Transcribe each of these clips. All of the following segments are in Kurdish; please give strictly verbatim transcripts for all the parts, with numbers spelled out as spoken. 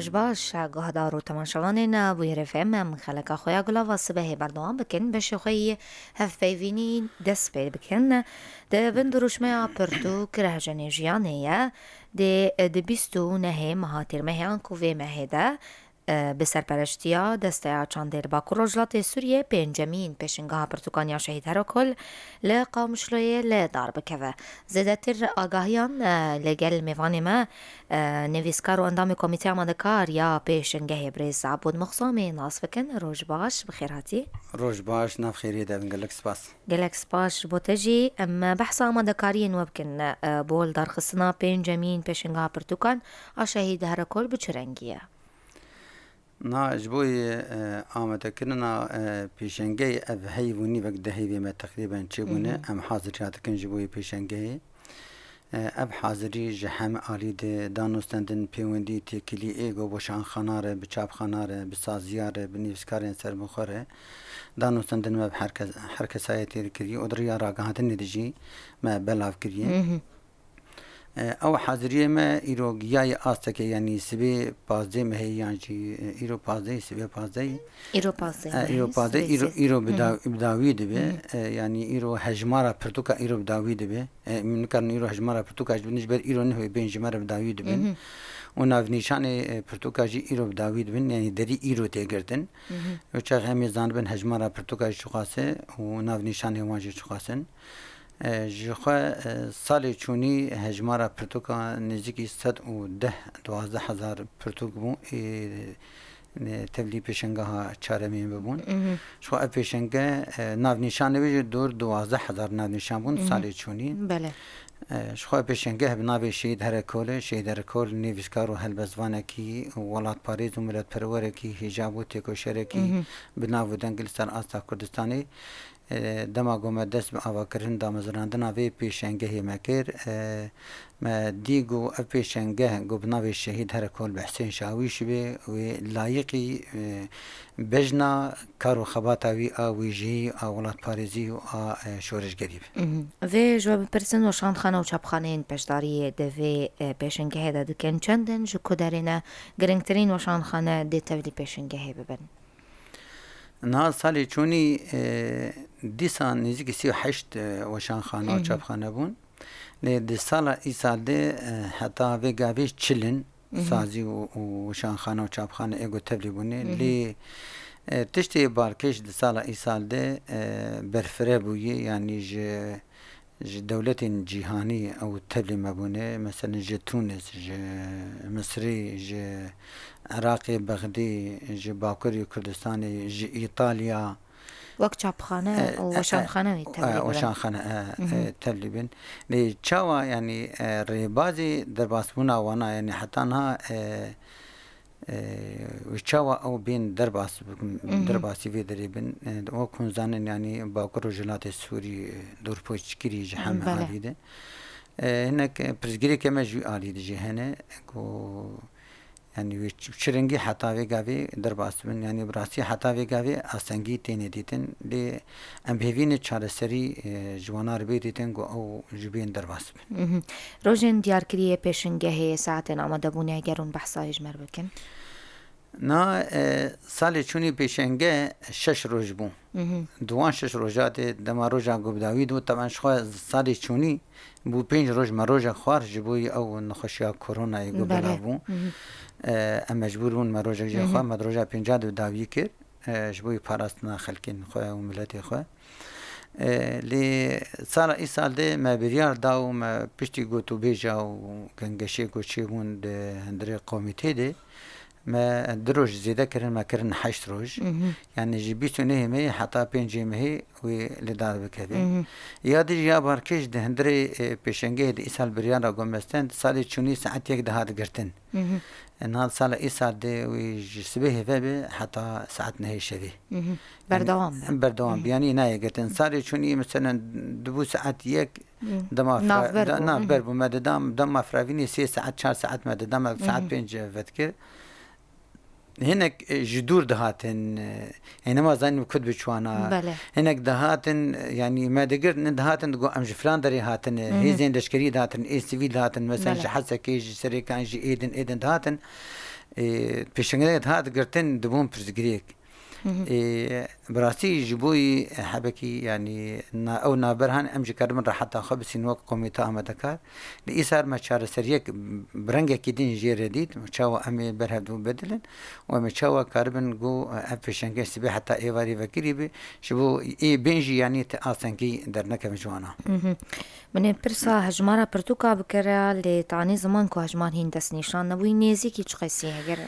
Ji baş, guhdar û temaşevanên Bûyer F M, em xeleka xwe ya Gulava Sibehê berdewam bikin. Beşê xwe yî hevpeyvînî dest pê bikin. Di bin dirûşmeya pirtûk Rehjenê Jiyanê ye. Dê di bîst û nehê meha Tîrmehê anku vê mehê de, e, bi serpereştiya Desteya Çandê li Bakur Rojhilatê Sûriyê pêncemîn pêşingeha pirtûkan ya Şehîd Herekol li Qamişloyê li dar bikeve. Zêdetir agahiyan, e, li gel mêvanê me, e, nivîskar û endamê Komîteya Amadekar ya pêşingehê birêz Abûd Mixzomê nas bikin. Roj baş, bi xêr hatî. Roj baş, nav xêrê de bin, gelek spas. Gelek spas ji bo te jî. Em behsa amadekariyên we bikin, e, bo lidarxistina pêncemîn pêşingeha pirtûkan a Şehîd Herekol bi çi rengî ye? Na, ji bo yê, e, amadekirina, e, pêşengeyê ev heyv û nîvek dehê vê me teqrîben çêbûne, Mhm. em haziriya dikin ji bo yê pêşengeyê. E, ev hazirî ji heme alî de danûstendin, pêwendî, têkilî ê ku bi weşanxana re, bi çapxana re, bi saziya re, bi nivîskarên serbixwe re danûstendin me bi her kes, her kesayê tê dikirî û di riya ragihandinê de jî me belav kiriye. Mhm. E, ew haziriyê me îro giyayê astekê, yanî sibê pazdeh mehê yan jî, e, îro pazdeh, sibê pazdeh. Îro pazdeh E, mehê, îro pazdeh, sibê îro, sê. îro Hı hı. bida-, bi dawî dibe. Hı hı. E, yanî îro hejmara pirtûka îro bi dawî dibe. E, min nikarin îro hejmara pirtûka ji bin, ji ber îro nihê bên ji me re bi dawî dibin. Hı hı. Û navnîşanê, e, pirtûka jî îro bi dawî dibin. Yanî derî îro tê girtin. Hı hı. Û çax em ê zanibin hejmara pirtûka jî çiqas e û navnîşanê wan jî çiqas in. E, ji xwe, e, salê çûnî hejmara pirtûka nêzîkî sed û deh, duwazdeh hezar pirtûk bû, ê, ne, tevlî pêşengeha çaremîn bibûn. Mhm. Ji xwe ev pêşenge, e, navnîşanê wê jî dor duwazdeh hezar navnîşan bûn Mhm. salê çûnî. Belê. E, ji xwe pêşengeh bi navê Şehîd Herekol e. Şehîd Herekol nivîskar û helbestvanekî û welatparêz û miletperwerekî hêja bû, têkoşerekî Mhm. bi nav û deng li ser asta Kurdistanê. E, dema ku me dest bi avakirin damezrandina vê pêşengehê me kir, e, me dî ku ev pêşengeh ku bi navê Şehîd Herekol bi Husên Şawîş bê, wê layiqî, e, bejna kar û xebata wî a wêjeyî, a welatparêzî û a, e, şoreşgerî be. Mhm. Vê ji we bipirsin, weşanxane û çapxaneyên beşdariyê di vê, e, pêşengehê de dikin çend in, ji ku derê ne, girîngtirîn weşanxane dê tevlî pêşengehê bibin? Niha salê çûnî, e, dîsa nêzîkî sî û heşt, e, weşanxane û Hı hı. çapxane bûn. Lê di sala îsal de, e, heta vê gavê çil in Hı hı. sazî û, û weşanxane û çapxane ê ku tevlî bûne. Hı hı. Lê, e, tiştê balkêş di sala îsal de, e, berfire bûye, yanî ji ji dewletên cîhanî ew tevlî me bûne, meselen ji Tûnis, ji Misrî, ji Iraqê, Bexdî, ji Bakurê Kurdistanê, ji Îtalya. Wek çapxane E, û e, weşanxane wî e, tevlî bibe. weşanxane, e, Mhm. e, tevlî bin. Lê çawa, yanî, e, rêbazê derbasbûna wana, yanî heta niha, e, E, û çawa ew bên derbas bikin, Mhm. derbasî vê derê bin, e, wek hûn zanin, yanî Bakur Rojhilatê Sûrî, e, dorpêçkirî ji heme Belê. alî de. E, hinek, e, pirsgirêkê me ji wî alî de jî hene, ku, yanî wê çi, çi rengî heta vê gavê derbas bin, yanî bi rastî heta vê gavê astengî têne dîtin, lê em bi hêvî ne çareserî, e, ji wana re bê dîtin, ku ew ji bên derbas bin. Mhm. Rojên diyarkiriyê pêşingehê, saetên amadebûnê, eger hûn behsa wê ji me re bikin? Na, e, salê çûnî pêşenge şeş roj bû. Mhm. Di wan şeş roja de dema roja ku bi dawî dibû, teban ji xwe salê çûnî bû pênc roj me roja xwar ji bo ew nexweşiya koronayê ku Belê. belav bû. Mhm. E, em mecbûr bûn me rojek jê Mhm. xwar, me di roja pênca de bi dawî kir. E, ji bo parastina xelkên xwe û miletê xwe. E, lê sala îsal de me biryar da û me piştî gotûbêja û gengeşê ku çêbûn di hundirê komîtê de, me du roj zêde kirin, me kirin heşt roj. Mhm. Yanî ji bîst û nehê meyê heta pêncê mehê wê li dar bikeve. Mhm. Ya dî ya balkêş di hundirê, e, pêşengehê de îsal biryara ku me stend, salê çûnî saet yek dihat girtin. Mhm. E, niha sala îsal de wê ji sibehê vebe heta saet nehê şevê. Mhm. Berdewam be. Berdewam be. Mhm. Yanî nayê girtin. Salê çûnî, meselen, dibû saet yek Mhm. dema fra-, Navber da-, bû. navber Mhm. bû. Me didam, dema firavînê sê saet, çar saet me didam, me saet Mhm. pênc vedikir. Hinek, e, ji dûr dihatin, e, ê nema zanîn ku dibiçûna. Belê. Hinek dihatin, e, yanî me digirt, ne dihatin digot, em ji filan derê hatine, Mhm. hêzên leşkerî dihatin, ê sivîl dihatin, mesela Belê. ji Hesekê, ji Serêkan, ji êdin, êdin dihatin. Ê, pêşengehê dihat girtin, dibûn pirsgirêk. Hı hı. Ê, bi rastî ji bo yî hebekî, yanî, na-, ew navber han em jî karibin reheta xwe bisîn wek komîte amadekar. Lê îsal me çareseriyek bi rengekî din jê re dît, çawa em ê berhev dû bedilin û em ê çawa karibin ku ev pêşengeh sibê heta êvarî vekirî be, ji bo ê bên jî, yanî, ti astengî dernekevin ji wana. Hı hı. Min ê pirsa hejmara pirtûka bikira, lê tanî ziman ku hejmar hîn destnîşan nebûyî, nêzîkî çi qesî heger?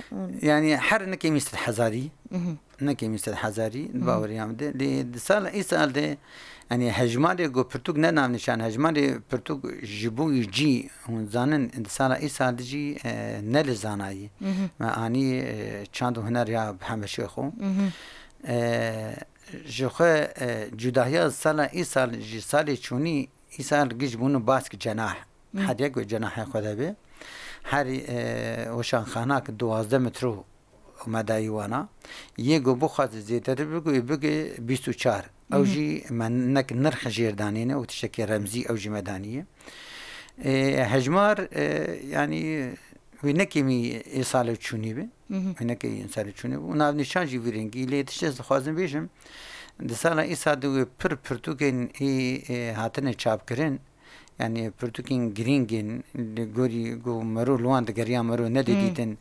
Yanî her nikê mî sed hezarî, Mhm. Nekê mî sed hezarî, di Mhm. baweriya min de. Lê di sala îsal de, yanî hejmarê ku pirtûk ne navnîşan, hejmarê pirtûk ji bo yî cî hûn zanin, di sala îsal de jî, e, ne li zanayî. Mhm. Me anî, e, çand û huner ya bi hemeşê xwe. Mhm. E, ji xwe, e, cudahiya sala îsal ji salê çûnî, îsal giş bûn bask cenah. Mhm. Her yek wê cenahê xwe de be. Her, e, weşanxanak duwazdeh metro me dayî wana. Yê ku bixwaze zêdetir bike, wê bike bîst û çar. Ew Mhm. jî me nek nirx jêr danîne û tiştekê remzî ew jî me danîye. E, hejmar, e, yanî wê nekê mî ê salê çûnî be. Mhm. Wê nekê ê salê çûnî be. Û navnîşan jî vî rengî. Lê tiştê ez dixwazim bêjim, di sala îsa de wê pir pirtûkên ê, ê hatine çapkirin, yanî pirtûkên girîng in, li gorî ku mero li wan digeriya mero nedê Hmm. dîtin.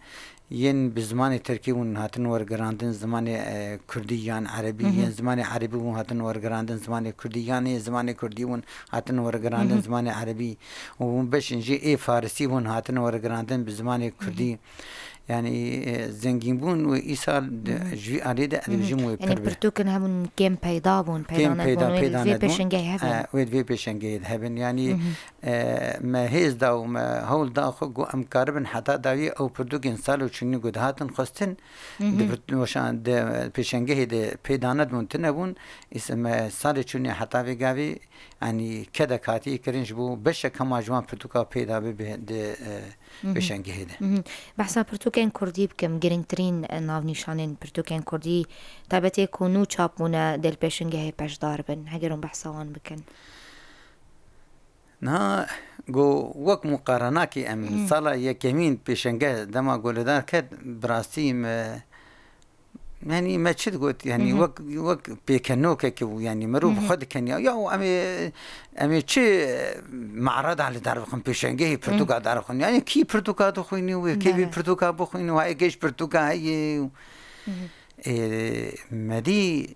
Yên bi zimanê tirkî hûn hatin wergirandin, zimanê, e, kurdî yan erebî, Hmm. yên zimanê erebî hûn hatin wergirandin, zimanê kurdî, yan ê zimanê kurdî hûn hatin wergirandin, Hmm. zimanê erebî. Û hûn beşên jî ê farisî hûn hatin wergirandin bi zimanê kurdî. Hmm. Yanî, e, zengînbûn wê îsal di, Mhm. ji vî alî de, ez Mhm. dibêjim wê Yanî pir be. Pirtûkin hebûn kêm peyda bûn, peyda Kêm peyda, nebûn, wê peyda vê nebûn. pêşengehê hebin. E, wê di vê pêşengehê de hebin. Yanî, Mhm. e, me hêz da û me hewl da xwe ku em karibin heta dawî ew pirtûkên sal û çûnî ku dihatin xwestin, Mhm. di pirt-, weşan, di pêşengehê de peyda nedibûn, tune bûn, îs-, me salê çûnî heta vê gavê, yanî kedek hatiye kirin ji bo beşek hema ji wan pirtûka peyda bibe di, e, Mhm. pêşengehê de. Mhm. Behsa pirtûkên kurdî bikim, girîngtirîn, e, navnîşanên pirtûkên kurdî, taybetê ku nû çap bûne, di li pêşengehê beşdar bin. Heger hûn behsa wan bikin. Niha ku wek muqarenakê em Mhm. sala yekemîn pêşengeh dema ku li dar ket, bi rastî me Yanî me çi digot? Yanî Hı hı. wek, wek pêkenokek bû, yanî mirov Hı hı. xwe dikeniya. Ya em ê, em ê çi me'reda li dar bixin, pêşengehê Hı. pirtûka dar bixin. Yanî kî pirtûka dixwînî wê, kê vê Belê. pirtûka bixwînî, wa ê gêj pirtûka heye. Hı hı. Ê, me dî,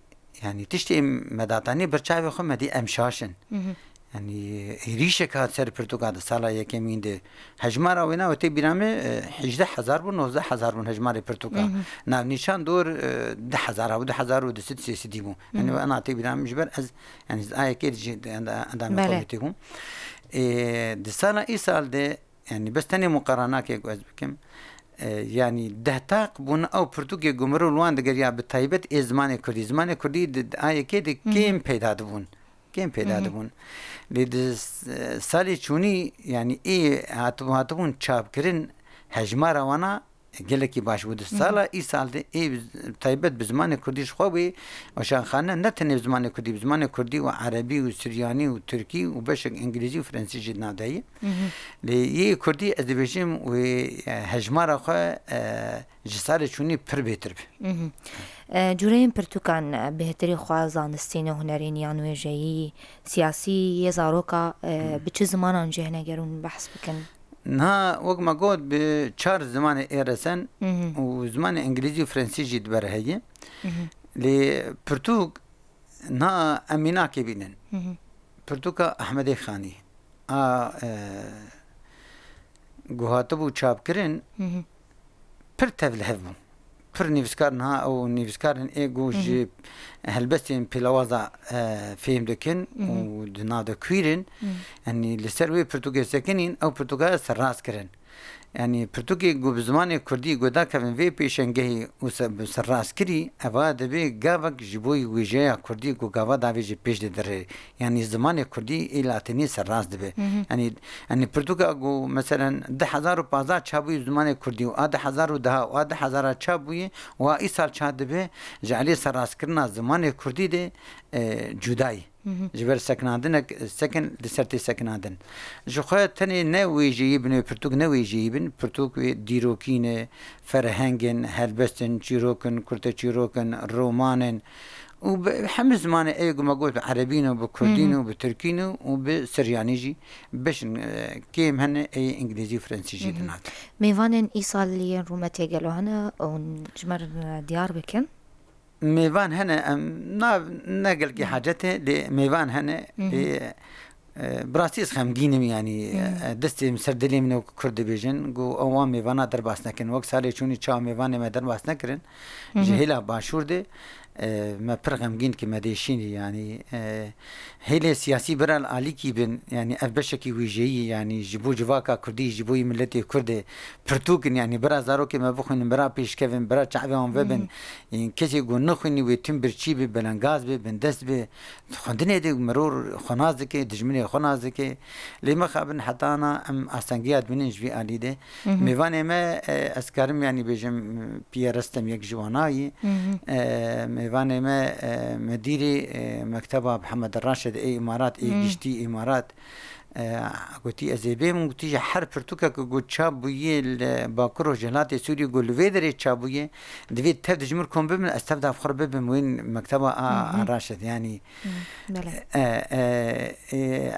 yanî tiştê me datanî ber çavê xwe, me dî em şaş in. Hı hı. Yanî êrîşek hat ser pirtûka di sala yekemîn de. Hejmara wêna wê tê bîra me, e, hejdeh hezar bûn, nozdeh hezar bûn hejmarê pirtûka. Hı hı. Navnîşan dor, e, du hezar û du hezar û du sed sê sedî bû. Hı hı. Yanî wê ana tê bîra me ji ber ez, yanî ez ayekê jî enda, endamê Belê. komîtê bûm. E, di sala îsal de, yanî bes tenê muqaranakê ku ez bikim, e, yanî deh taq bûn ew pirtûkê ku mirov li wan digeriya bi taybet ê zimanê kurdî. Zimanê kurdî di, di ayekê de Hı hı. kêm peyda dibûn. Kêm peyda Hı hı. dibûn. Lê di s-, salê çûnî, yanî ê hatibû, hatibûn çapkirin, hejmara wana gelekî baş bû. Di Hı hı. sala îsal de ê bi, taybet bi zimanê kurdî ji xwe wê weşanxane ne tenê bi zimanê kurdî, bi zimanê kurdî û erebî û suryanî û tirkî û beşek îngilîzî û frensî jî di nav de ye. Hı hı. Lê yê kurdî ez dibêjim wê, e, hejmara xwe, e, ji salê çûnî pir bêtir be. Mhm. E, cûreyên pirtûkan, e, bêhtirî xwe zanistî ne hunerîn yan wêjeyî, siyasî yê zaroka, e, Mhm. bi çi zimanan jî hene ger hûn behs bikin? Niha wek me got bi çar zimanê ê resen Mhm. û zimanê îngilîzî û frensî jî di ber heye. Mhm. Lê pirtûk niha em mînakê bînin. Mhm. Pirtûka Ehmedê Xanî a, e, ku hatibû çapkirin, Mhm. pir tevlihev bû. Pir nivîskar niha ew nivîskarên ê ku Hı hı. ji helbestên pêlawaza, e, fêm dikin Hı hı. û di nav de kwîr in. Hı. Yanî li ser wê pirtûkê sekinîn, ew pirtûka serrast kirin. Yanî pirtûkê ku bi zimanê kurdî ku dakevin vê pêşengehî û se-, bi serrast kirî, eva dibe gavek ji bo wêjeya kurdî ku gava davê jî pêş de dirê. Yanî zimanê kurdî ê latinî serrast dibe. Hı hı. Yanî, yanî pirtûka ku, meselen, du hezar û pazdeh çap bûyî zimanê kurdî û a du hezar û deh û a du hezar çap bûyî û a îsal çap dibe, ji alî serrastkirina zimanê kurdî de, e, cuda yî. Ji ber sekinandinek sekin li ser tê sekinandin. Ji xwe tenê ne wêjeyî bin wê pirtûk ne wêjeyî bin, pirtûk wê dîrokî ne, ferheng in, helbest in, çîrok in, kurteçîrok in, roman in û bi hemî zimanê ê ku me got bi erebî ne, bi kurdî ne, bi tirkî ne û bi siryanî jî beş in, e, kêm hene ê îngilîzî û fransî jî dinat. Mêvanên îsal yên rûmetê gelo hene û ji me re diyar bikin? Mêvan hene, em na, ne gelkî hacet e, lê mêvan hene, lê, e, bi rastî ez xemgîn im, yanî, e, destê min ser dilê min e wek Kurd dibêjin, ku ew wan mêvana derbas nekin. Wek salê çûnî çawa mêvanê me derbas nekirin, ji hêla başûr de, e, me pir xemgîn dike, me dê şînî, yanî, e, hêlê siyasî bira li alîkî bin, yanî ev beşekî wêjeyî, yanî ji bo civaka Kurdî, ji bo yî miletê Kurd e, pirtûk in, yanî bira zarokê me bixwînin, bira pêşkevin, bira çavê wan vebin. Ên kesê ku nixwînî wê tim birçî bi, belengaz bi, bindest bi. Xwendinê de mirov xwe nas dike, dijminê xwe nas dike. Lê mixabin heta ana em astengiya dibînin ji vî alî de. Mêvanê me, e, ez karim yanî bêjim, Piyer Restem yek ji wana yî. E, mêvanê me, e, medîrê, e, mekteba Mihemed Raşid ê Îmarat, ê giştî Îmarat. E, gotî, ez ê bêm, gotî, ji her pirtûkek ku çap bûye li Bakur Rojhilatê Sûriyê, ku li vê derê çap bûye, divê tev de ji min kom bibin, ez tev de bi xwe re bibim wê mekteba a, a Raşid, yanî, e, e, e,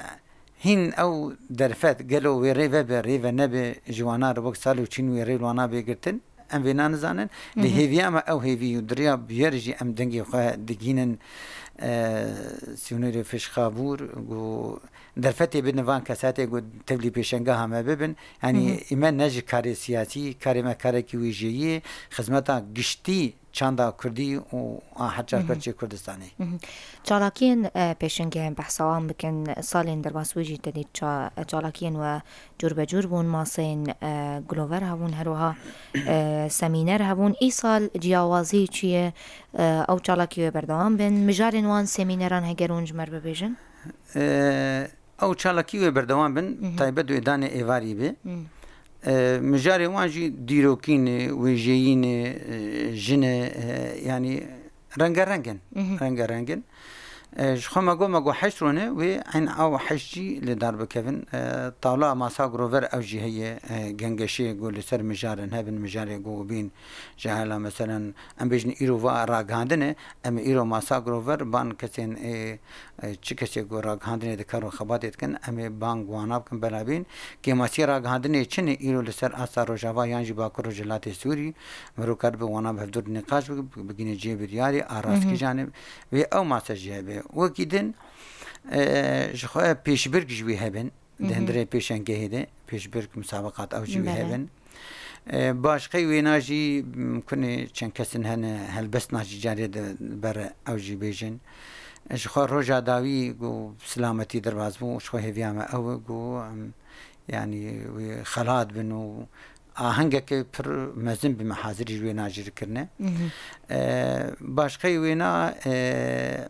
hîn ew derfet, gelo wê rê vebe, rê ve nebe, ji wana re wek sal û çîn wê rê li wana bê girtin, em vêna nizanin. Lê hêviya me ew hêvî û di riya bûyer jî em dengê xwe digihînin, e, Sînûrê Fişxabûr, ku derfetê bidin van kesatê ku tevlî pêşengeha me bibin. Yanî, ê me ne ji karê siyasî, karê me karekî wêjeyî ye, xizmeta giştî çanda Kurdî û a her çar perçê Kurdistanê. Çalakiyên, e, pêşengehên behsa wan bikin, salên derbas wê jî te dît ça-, çalakiyên we cûr be cûr bûn, maseyên, e, gilover hebûn, her wiha, e, semîner hebûn. Îsal ciyawazî çi ye? E, ew çalakî wê berdewam bin. Mijarên wan semîneran heger hûn ji me re bibêjin? E, ew çalakî wê berdewam bin, taybet wê danê êvarî be. E, mijarê wan jî dîrokî ne, wêjeyî ne, e, jin e, e, yanî rengereng in. Rengereng in. E, ji xwe me got, me got heşt rûne, wê eyn ew heşt jî li dar bikevin. E, tawla masa grover ew jî heye, e, gengeşê ku li ser mijarin hebin, mijarê ku bîn, ji hela meselen, em bêjin îro va ragihandine, em ê îro masa grover ban kesên, e, e, çi kesê ku ragihandinê dikar û xebatê dikin, em ê bang wana bikin, bela bîn. Kêmasiyê ragihandinê çi ne îro li ser asta Rojava yan jî Bakur Rojhilatê Sûrî, mirov karibe wana bi hevdûr nîqaş bike, bigihîne cihê biryarê, a rastî jî hene, wê ew mase jî hebe. Wekî din, e, ji xwe pêşbirk ji wî hebin, di hundirê pêşengehê de, pêşbirk, musabeqat ew jî wî hebin. E, başqey wêna jî, m, kunê çend kesin hene, helbestna jî carê di ber ew jî bêjin. E, ji xwe roja dawî ku silametî derbas bû, ji xwe hêviya me ew e ku, em, yanî wê xelat bin û ahengeke pir mezin bi me hazirî ji wêna jî kirine. E, başqey wêna, e,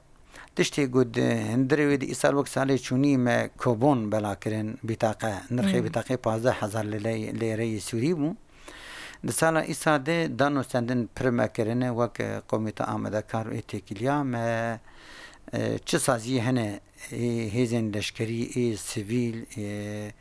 tiştê ku di hundirê wê de îsal wek salê çûnî me kobon bela kirin, bîtaqe, nirxê bîtaqê pazdeh hezar lirey-, lêreyê Sûrî bû. Di sala îsal de danûstendin pir me kirine wek, e, komîta amadekar û ê têkiliya me, e, çi saziyê hene, ê hêzên leşkerî, ê sivîl, ê,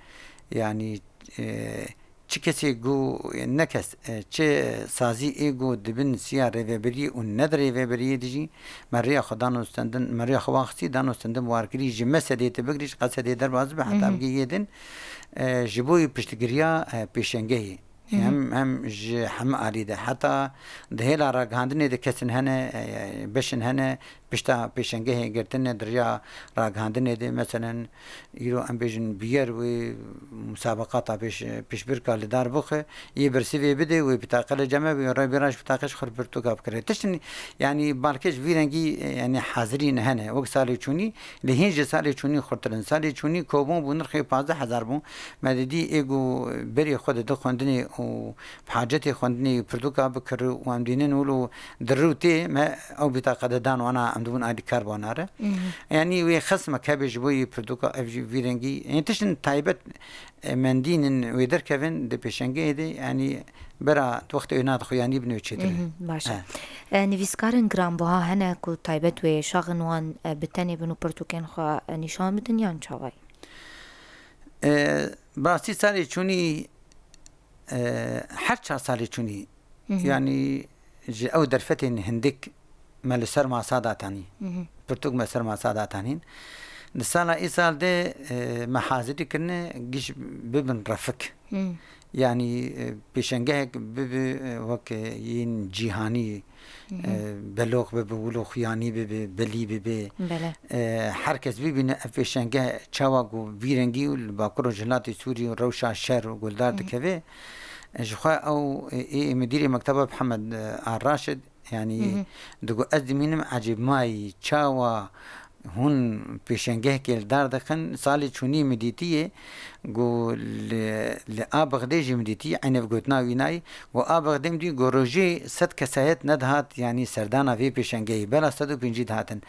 yanî, e, çi kesê ku, ne kes, e, çi sazî ê ku di bin siya rêvebiriyê û ne di rêvebiriyê de jî me rêya xwe danûstendin, me rêya xwe wan xistî, danûstendin bi wan kirî, ji me sedê te bigirî, ji qesedê derbas be, heta bigihê din, e, ji bo piştgiriya, e, pêşengehê. Hem, hem ji hemî alî de. Heta di hêla ragihandinê de kesin hene, e, beşin hene, pişta pêşengehê girtine, di riya ragihandinê de, meselen, îro em bêjin bûyer wê musabeqata pêş-, pêşbirka li dar bixe, yê bersivê bide, wê bitaqe li cem e, wê rê bêra ji bitaqê ji xwe pirtûka bikire. Tiştin, yanî, balkê ji vî rengî, e, yanî, hazirî ne hene. Wek salê çûnî, lê hîn ji salê çûnî xurtir in. Salê çûnî kobon bû, nirxê pazdeh hezar bû. Me didî ê ku berê xwe dide xwendinê û bi hacetê xwendinê pirtûka bikir û em dînin wilo di rû tê me ew bîtaqa de dan wana em dibûn alîkar bi wana re. Mhm. Yanî wê xismek hebe ji bo yî pirtûka ev jî vî rengî. Yanî tiştin taybet, e, mendînin wê derkevin di pêşengehê de, yanî bera di wextê wê nadixwe yanî bi nû çêtir e. Mhm, baş e. He. E, nivîskarên giranbuha hene ku taybet wê şaxin wan, e, bi tenê bin û pirtûkên xwe, e, nîşan bidin yan çawa ye? E, bi rastî salê çûnî, e, her çar salê çûnî, Mhm. yanî ji ew derfetên hindik me li ser masa datanî. Mhm. Pirtûk me ser masa datanîn. Di sala îsal de, e, me hazirî kirine giş bibin refik. Mhm. Yanî, e, pêşengehek bibe, e, wek, e, yên cîhanî, Mhm. e, belox bibe, wilo xuyanî bibe, belî bibe. Bele. E, her kes bibîne ev pêşengeh çawa ku vî rengî û li Bakur Rojhilatê Sûrî û rewşa şer û guldar Mhm. dikeve. Ji xwe ew, e, ê, ê, Midîrê Mekteba Mihemed, e, A Raşid, yanî Mhm. digo, ez dimînim ecêbmayî çawa hûn pêşengehkê li dar dixin. Salê çûnî min dîtiye, got, li, li a Bexdê jî min dîtiye, eynî ev gotina wî nayê. Got, a Bexdê min dî, got, rojê sed kesayet nedihat, yanî serdana vê pêşengehî, bela sed û pêncî dihatin.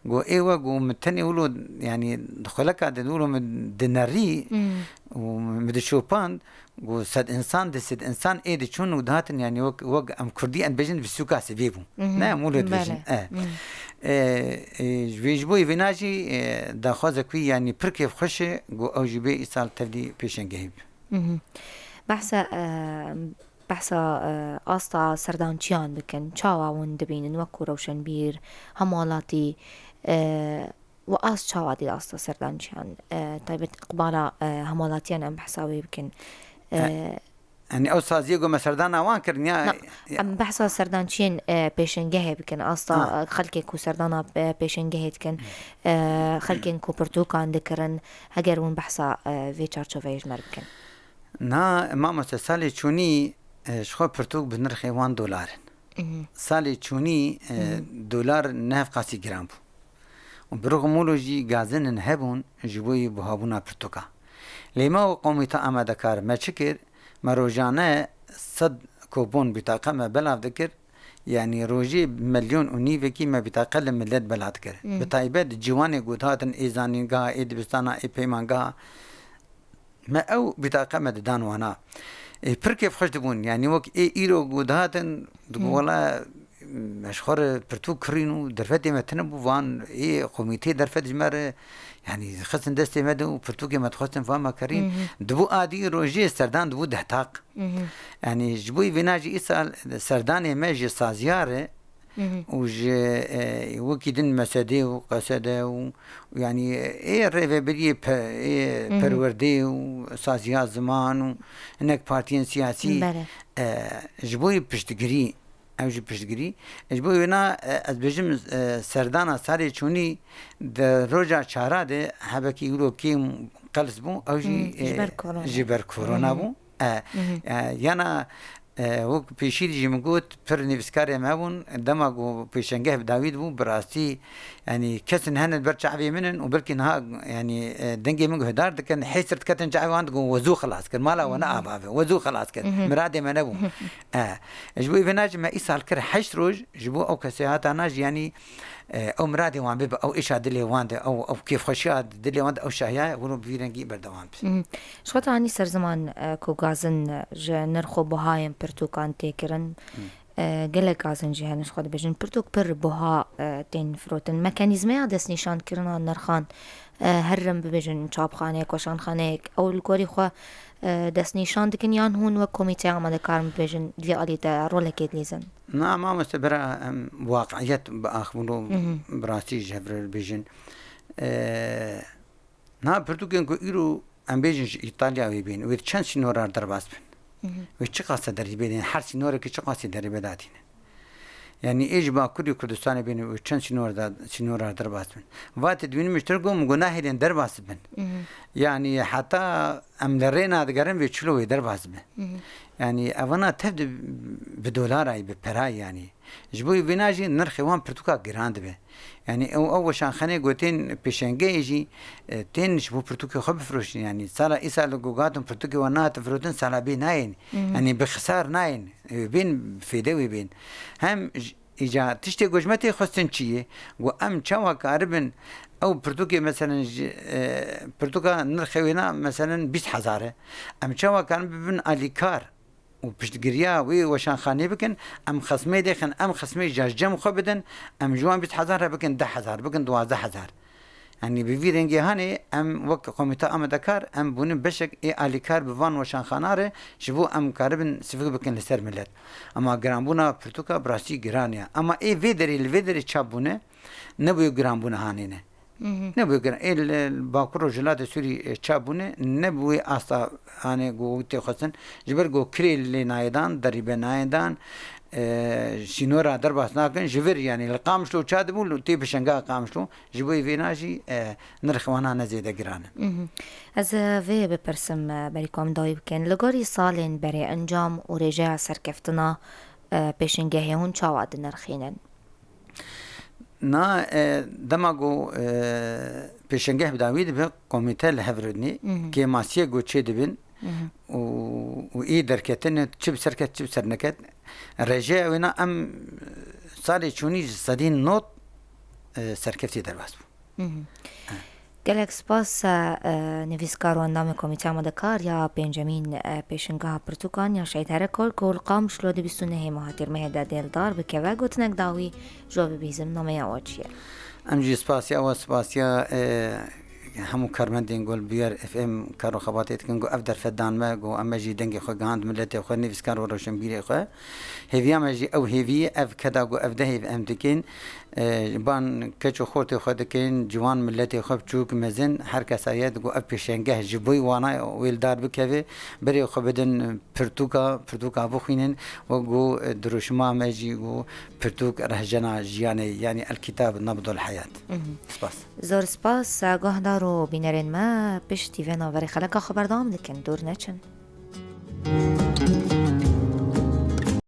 Got, ê we, got, min tenê wilo, yanî di xweleka de wilo min dinerî Mhm. û min dişopand, Got, sed insan, di sed insan ê diçûn û dihatin, yanî wek, wek em kurdî em bêjin, bi sûka sivê bû. Mhm. Ne, em wilo dibêjin. Bele. E. Mhm. E, e, ji vê, ji bo vêna jî, e, daxwazek wî, yanî pir kêfxweş e, got ew jî bê îsal tevlî pêşengehî bi. Mhm. Behsa, e, behsa, e, asta serdançiyan bikin. Çawa hûn dibînin wek ku rewşenbîr, hemwelatî, e, Û ast çawa dî asta serdançiyan, e, taybet iqbala, e, hemwelatiyan em behsa wê bikin. E, E, yanî ew saziyê ku me serdana wan kirin ya, na, ya em behsa serdançiyên, e, pêşengehê bikin. Asta, Ha. e, xelkê ku serdana, e, pêşengehê dikin, e, xelkên ku pirtûkan dikirin, heger hûn behsa, e, vê çarçoveyê ji me re bikin. Na, mamoste, salê çûnî, e, ji xwe pirtûk bi nirxê wan dolar in. Mhm. Salê çûnî, e, Mhm. dolar ne hevqasî giran bû. Û bi rixm wilo jî gazinên hebûn ji bo yî buhabûna pirtûka. Lê me û komîta amadekar me çi kir? Me rojane sed kupon bîtaqa me belav dikir. Yanî rojê milyon û nîvekî me bîtaqe li milet bela dikir. Hmm. Bi taybet ciwanê ku dihatin ê zanîngeha, ê dibistana, ê peymangeha, me ew bîtaqe me didan wana. Ê, pir kêfxweş dibûn. Yanî wek ê îro ku dihatin, digot, Hmm. wela, me ji xwe re pirtûk kirîn û derfetê me tune bû, van ê komîtê derfet ji me re, yanî, dixistin destê me de û pirtûkê me dixwestin van me kirîn. Mhm. Dibû adî rojê serdan dibû deh taq. Mhm. Yanî, ji bo vêna jî îsal serdanê me ji saziya re Mhm. û ji, e, wekî din mesedê û qesede û, û yanî, ê rêvebiriyê pe-, ê Mhm. perwerdê û saziya ziman û hinek partiyên siyasî, Bele. e, ji bo piştgirî Ew jî piştgirî. Ji bo wêna, e, ez bêjim, e, serdana salê çûnî di roja çara de hebekî wilo kêm qels bû, ew jî, Hmm, ji e, ber korona. ji ber korona Hmm. bû. E, Mhm. e, yana, e, wek pêşî jî min got, pir nivîskarê me bûn, dema ku pêşengeh bi dawî dibû, bi rastî, yanî, kesin hene li ber çavê min in û belkî niha, yanî, e, dengê min guhdar dikin, hêsir diketin çavê wan, digot, we zû xilas kir, mala we ne Mhm. ava be, we zû xilas kir, Mhm. miradê me nebû. Mhm. E, ji bo vêna jî me îsal kir heşt roj, ji bo ew kesê hatana jî, yanî, e, ew miradê wan bibe, ew êşa dilê wan de, ew, ew kêfxweşiya dilê wan de, ew şahiya wilo bi vî rengî berdewam be. Mhm. Ji xwe te anî ser ziman, e, ku gazin, e, ji nirx û buhayên pirtûkan tê kirin. Hı. E, gelek gazin jî hene ji xwe dibêjin. Pirtûk pir buha, e, tên firotin. Mekanîzmeya destnîşankirina nirxan, e, herin bibêjin çapxaneyek, weşanxaneyek, ew li gorî xwe, e, destnîşan dikin yan hûn wek komîteya amadekar bibêjin di vê alî de rolekê dilîzin? Na, mamoste bira, em waqiyet biaxivin û Mhm. bi rastî ji hev re bibêjin. E, Na pirtûkên ku îro em bêjin ji Îtalya wê bên, wê di çend sînorar derbas bin? Mhm. Wê çiqas derî bêdin? Her sînorekî çiqasî derî bê datîne? Yanî ê ji Bakurê Kurdistanê bên wê çend sînor da, sînorar derbas bin? Vatê dibînim ji tir got, min got nahêlin derbas bin. Mhm. Yanî heta em li rê nadigerin wê çilo wê derbas bin. Mhm. Yanî evana tev di bi dolarayî, bi perayî yanî. Ji bo vêna jî nirxê wan pirtûka giran dibe. Yanî ew, ew weşanxaneyê ku tên pêşengehê jî, e, tên ji bo pirtûkê xwe bifiroşin. Yanî sala îsal ku gotin pirtûkê wan nehate firotin, sala bê nayên. Yanî bi xisar nayên. Wê bên fêde wê bên. Hem j-, îca tiştê ku ji me tê xwestin çi ye? Ku em çawa karibin ew pirtûkê, meselen, ji, e, pirtûka nirxê wêna, meselen, bîst hezar e. Em çawa karin bibin alîkar û piştgiriya wê weşanxanê bikin, em xismê dêxin, em xismê ji cem xwe bidin, em ji wan bîst hezar re bikin deh hezar, bikin duwazdeh hezar. Yanî bi vî rengê hanê em wek Komîta Amadekar, em bûnin beşek ê alîkar bi van weşanxana re, ji bo em karibin sivik bikin li ser milet. Ama giranbûna pirtûka bi rastî giran e. Ama ê vê derê, li vê derê çap bûne, ne bi wê giranbûna hanê ne. Ne bi wê giran. Ê li, li Bakur Rojhilatê Sûrî, e, çap bûne, ne bi wê asta hanê ku tê xwestin. Ji ber ku kirê lê nayê dan, derîbe nayê dan, e, sînora derbas nakin. Ji vir, yanî li Qamişlo çap dibû, li tê pêşengeha Qamişlo. Ji bo vêna jî, e, nirxê wan hane zêde giran in. Ez, e, vê bipirsim, e, berî ku em dawî bikin. Li gorî salên berê encam û rêjeya serkeftina, e, pêşengehê hûn çawa dinirxînin? Na, e, dema ku, e, pêşengeh bi dawî dibe, komîte li hev rûdinê, kêmasiyê ku çê dibin û, û ê derketin, çi bi ser ket, çi bi ser neket, rêjeya wêna em salê çûnî ji sedî nod, e, serkeftî derbas bû. Gelek spas, e, nivîskar û endamê Komîteya Amadekar ya pêncemîn, e, Pêşingeha Pirtûkan ya Şehîd Herekol ku li Qamişlo di bîst û nehê meha Tîrmehê de dê li dar bikeve, gotinek da wî ji we bibihîzim, nameya we çi ye? Em jî spasiya we, spasiya, e, hemû karmendên ku li Bûyer F M kar û xebatê dikin, ku ev derfet dan me, ku em jî dengê xwe gihand miletê xwe, nivîskar û rewşenbîrê xwe. Hêviya me jî ew hêvî ye, ev keda ku ev dehêv em dikin, e, ban keç û xortê xwe dikin, ciwan miletê xwe, biçûk mezin, her kesayet ku ev pêşengeh ji bo wana wê li dar bikeve, berê xwe bidin pirtûka, pirtûka bixwînin, wek ku, e, dirûşima me jî ku pirtûk rehcena jiyanê, yanî El Kitab Nabdul Heyat. Spas. Zor spas, guhdar û bînerên me, piştî vê navberê xeleka xwe berdewam dikin, dûr neçin.